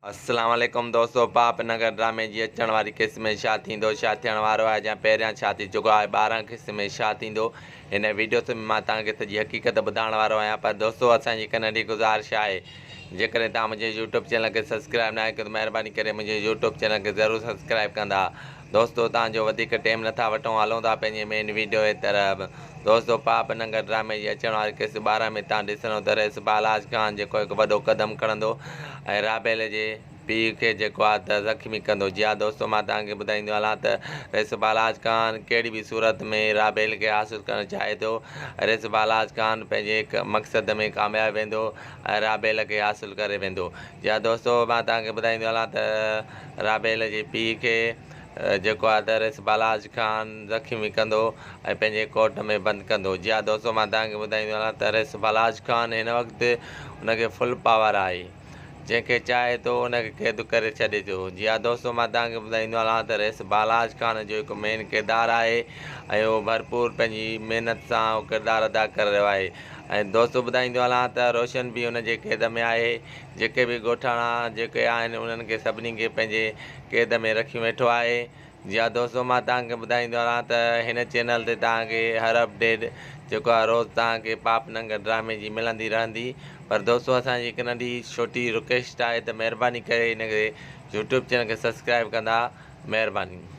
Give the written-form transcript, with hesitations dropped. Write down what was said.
السلام عليڪم دوستو پاپ نگر ڊرامي جي اچڻ واري قسط ۾ ڇا ٿيندو ڇا ٿيڻ وارو آهي يا پهريان ڇا ٿي چڪو آهي 12 قسط ۾ ڇا ٿيندو هن ويڊيو ۾ مان توهان کي سڄي حقيقت ٻڌائڻ وارو آهيان پر دوستو اسان جي هڪ ننڍي گذارش آهي جيڪڏهن توهان منهنجي يوٽيوب چينل کي سبسڪرائب ناهي ڪيو ته مهرباني ڪري منهنجي يوٽيوب چينل کي ضرور سبسڪرائب ڪندا دوستو توهان جو وڌيڪ ٽيم نٿا وٺون هلون ٿا پنهنجي مين ويڊيو جي طرف دوستو پاپ ننگر ڊرامي جي اچڻ واري قسط 12 ۾ توهان ڏسندو ته رئيس بالاچ خان جيڪو هڪ وڏو قدم کڻندو ۽ رابيل جي پيء کي جيڪو آهي ته زخمي ڪندو جي ها دوستو مان توهان کي ٻڌائيندو هلان ته رئيس بالاچ خان ڪهڙي به صورت ۾ رابيل کي حاصل ڪرڻ چاهي ٿو رئيس بالاچ خان پنهنجي هڪ مقصد ۾ ڪامياب ويندو ۽ رابيل کي حاصل ڪري ويندو جي ها دوستو مان توهان کي ٻڌائيندو هلان ته رابيل جي پيء کي جيڪو آهي ته رئيس بالاچ خان زخمي ڪندو ۽ پنهنجي ڪوٽ ۾ بند ڪندو. جي ها دوستو مان توهان کي ٻڌائيندو هلان ته رئيس بالاچ خان هن وقت ان کي فل پاور آهي جنهن کي چاهي ٿو ان کي قيد ڪري ڇڏي ٿو. جي ها دوستو مان توهان کي ٻڌائيندو هلان ته رئيس بالاچ خان جو هڪ مين ڪردار آهي ۽ اهو ڀرپور پنهنجي محنت سان اهو ڪردار ادا ڪري رهيو آهي ۽ دوستو ٻڌائيندو هلان ته روشن به ان جي قيد ۾ آهي جيڪي به ڳوٺاڻا جيڪي آهن انهن کي سڀني کي پنهنجي قيد ۾ رکيون ويٺو آهي جي ها دوستو مان توهان کي ٻڌائيندو هلان ته هن چينل تي توهان کي هر اپڊيٽ جيڪو آهي روز توهان کي پاپ ننگ ڊرامي جي ملندي رهندي پر دوستو اسان جي هڪ ننڍي ڇوٽي رڪويسٽ آهي ته مهرباني ڪري هن کي يوٽيوب چينل کي سبسڪرائب ڪندا مهرباني.